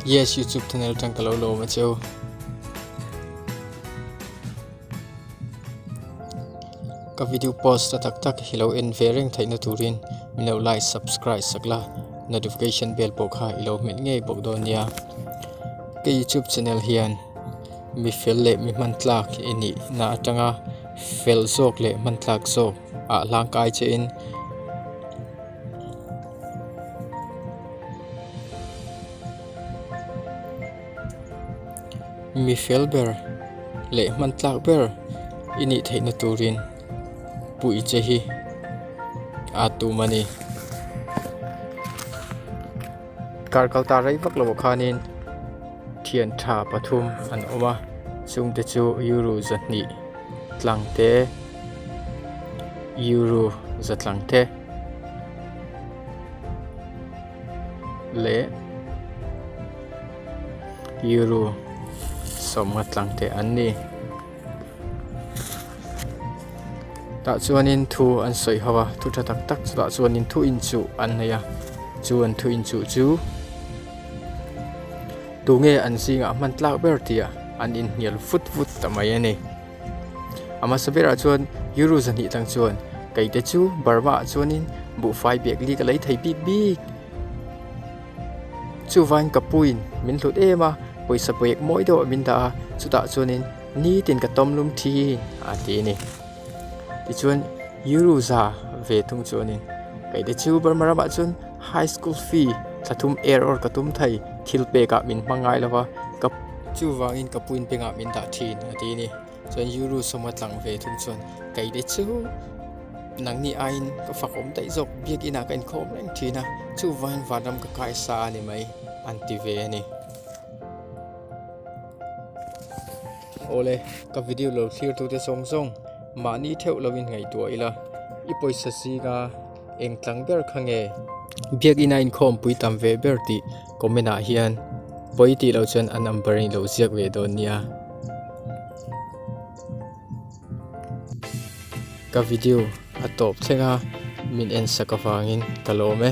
Yes YouTube channel atang ka lo lawm a cheu. Ka video post ta tak tak hi lo en ve reng theihna turin min lo like subscribe sak la notification bell pawh kha i lo hmet ngei bawk dawn nia. Ka YouTube channel hian mi fel leh mi hman tlak i nih na atanga fel zawk leh hman tlak zawk ah hlangkai che in. Mi fel ber leh hman tlak ber i nih theihna turin puih che hi a tum a ni. Kar kal ta rei vak loh khanin thian tha pathum an awm a chungte chu euro zahnih tlang te euro za tlang te leh euro sawmnga tlang te an ni. Tah chuanin thu an sawi ho a thu tha tak tak chutah chuanin thu inchuh an nei a chu an thu inchuh chu tunge an zingah hman tlak ber tih an inhnial vut vut ta mai a ni. A hmasa berah chuan euro zahnih tang chuan keite chu Burma ah chuanin buhfai bag li ka lei thei bik bik. Chuvain ka puiin min hlut em a, pawisa bag mawi deuh ah min dah a, chutah chuanin nitin ka tawm lum thin a ti a ni. Tichuan euro za ve thung chuanin keite chu Burma ramah chuan high school fee thla thum er awr ka tum thei thil pekah min hmang ngai lo va ka chuvangin ka puiin bengah min dah thin a ti a ni. Chuan euro sawma tlang ve thung chuan keite chu nangni aiin ka fak awm daih zawk biakin ah ka inkhawm reng thin a chuvangin vanram ka kai sa a ni mai an ti ve a ni. Awle ka video lo thlir tute zawng zawng mahni theuh lo in ngaihtuah ila i pawisa zinga eng tlang ber kha nge biakin a inkhawm pui tam ve ber tih comment ah hian pawi tih loh chuan a number in lo ziak ve dawn nia. Ka video a tawp thleng a min en sak avangin ka lawm e.